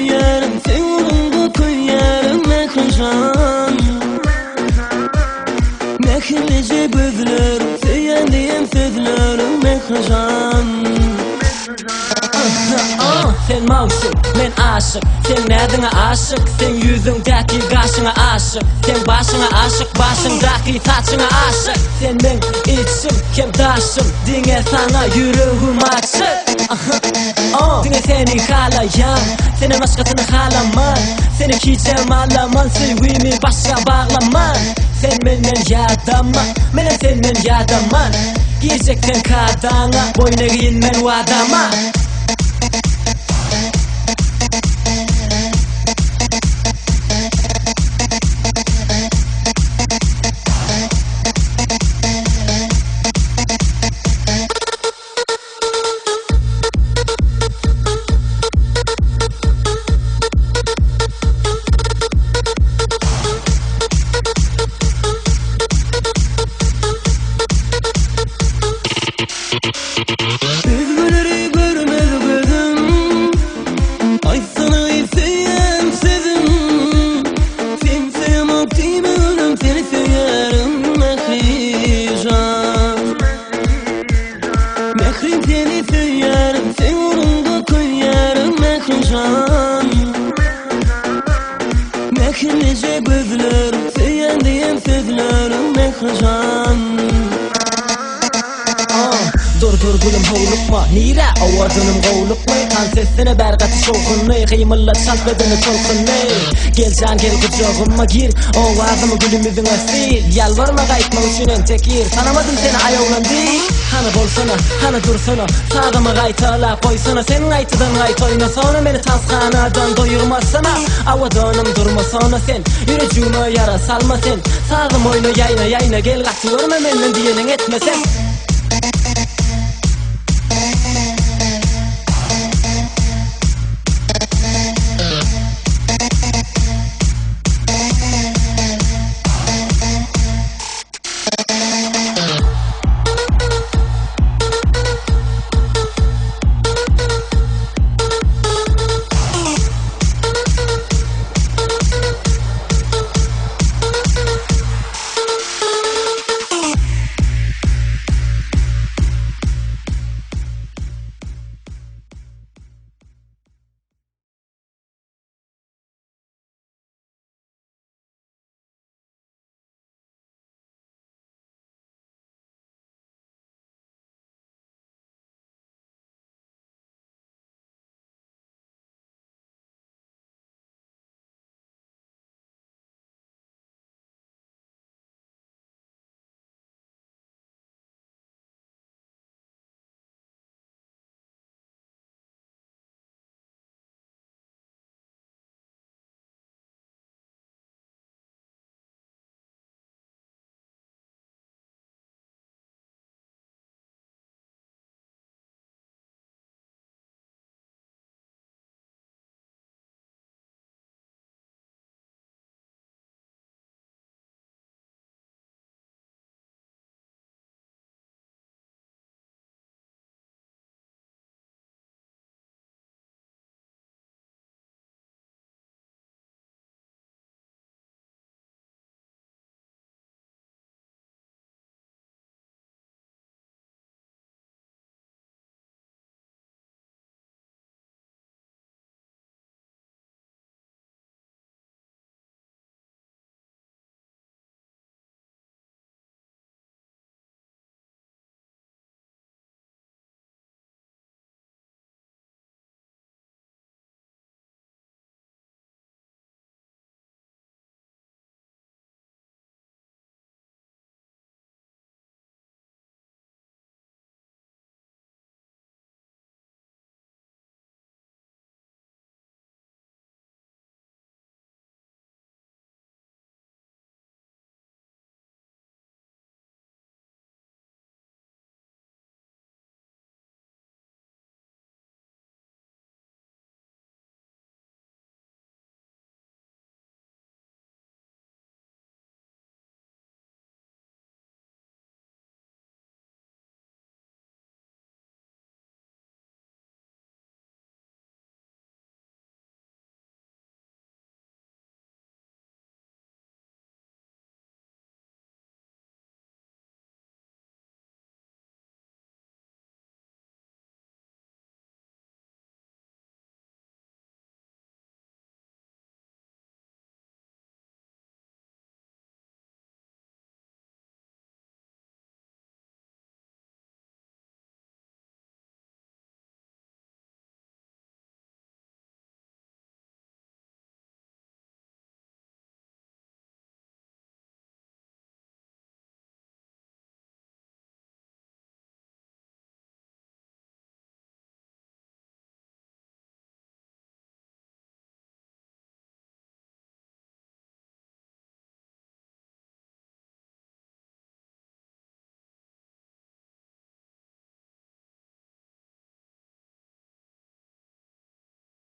söýýärin Seň ugrunda köýýärin Mährijan Mähirlije gözleriň Söýýän diýen sözleriň Mährijan Sen magşuk, men aşyk Seň näziňe aşyk Seň ýüzüňdäki gaşyňa aşyk Seň başyňa aşyk Başyňdaky saçyňa aşyk Sen meň içim hem daşym Diňe saňa ýüregim açyk Diňe seni halaýan Senden başgasyny halaman Seni hijem alaman Söýgimi başga baglaman Sen menden ýadama Menem senden ýadaman Girjek sen kadaňa Boýun egin men wadama. Özgeleri görmez gözüm Aýtsana söýýän sözüm Sen söýemok diýmegenim seni söýýärin Mährijan Mährim seni söýýärin Seň ugrunda köýýärin Mährijan Mähirlije gözleriň Söýýän diýen sözleriň Mährijan Dur dur gülüm howlukma Nirä owadynym gowlukmy Tans etsene bär gaty şowhunly Gymylla çalt bedeni tolkunly Gel jan gel gujagyma gir Owazymy gülüm ýüzüňe sil Ýalbarma gaýtmak üçin entek ir Tanamadym seni aý oglan diý Hany bolsana, hany dursana Sazymy gaýtalap goýsana Sen gaýtadan gaýta oýnasana Meni tanshanadan doýurmasana Awadanym durmasana sen Ýürejigime ýara salma sen Sazym oýna ýaýna ýaýna Gel gaty görme menden diýeniň etme sen.